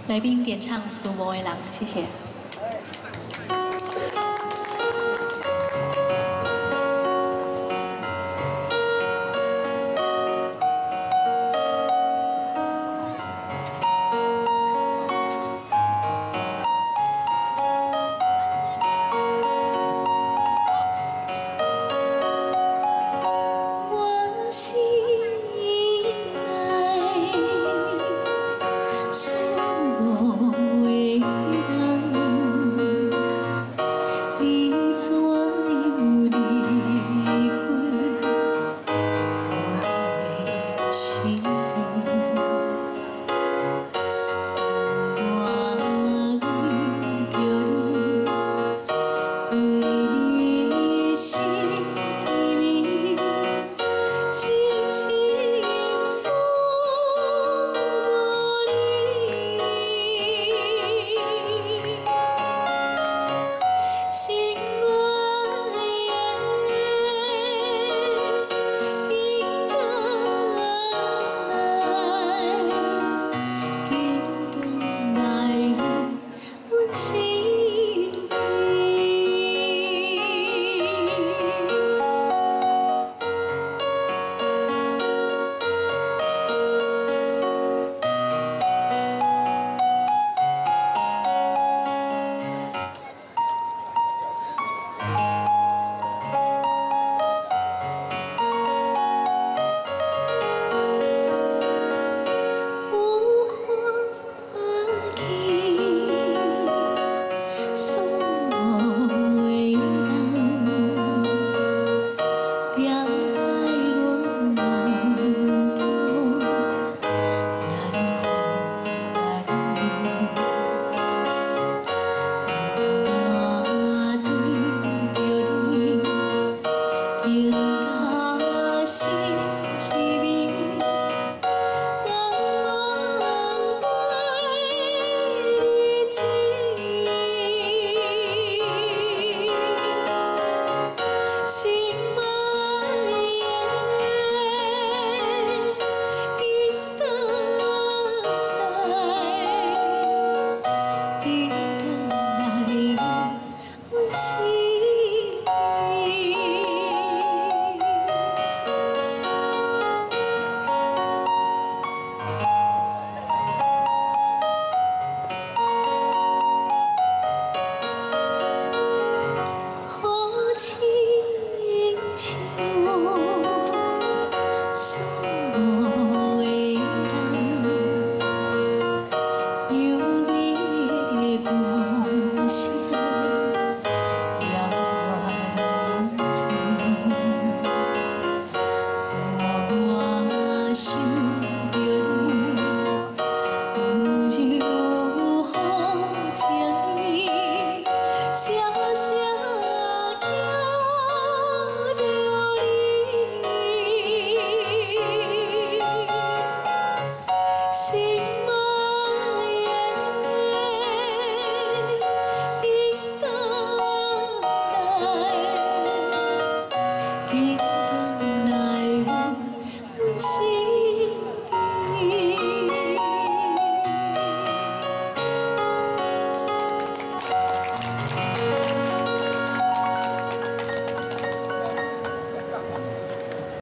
來賓點唱《思慕的人》，謝謝。我心內思慕的人，你怎樣離開我的心？我為著你，為你心美，深深思慕你。心愛的，緊轉來，緊轉來阮身邊。有看見思慕的人，踮在阮夢中難分難離。我對著你，更加心凄美。茫茫過日子，心愛的，緊轉來，緊轉來阮身邊。好親像思慕的人，幽美的歌聲遙遠。我想著你，溫柔好情意，聲聲叫著你。心愛的，緊轉來，緊轉來阮身